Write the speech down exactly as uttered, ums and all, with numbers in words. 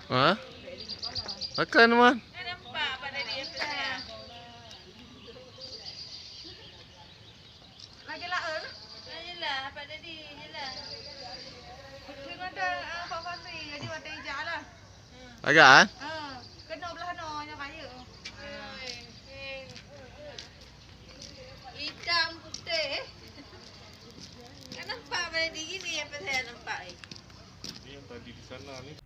Ha? Makan, Man. Nampak Pak Dadi yang sayang. Lagi laun. Yelah, Pak Dadi, yelah. Tengok dah, ah, Pak Fahmi, jadi watèe ijak lah. Agak, ah? Ah, kena belah no, nyoe kayu. Hitam putih. Kan nampak Pak Dadi gini, apa saya nampak, eh? Ini yang tadi di sana ni.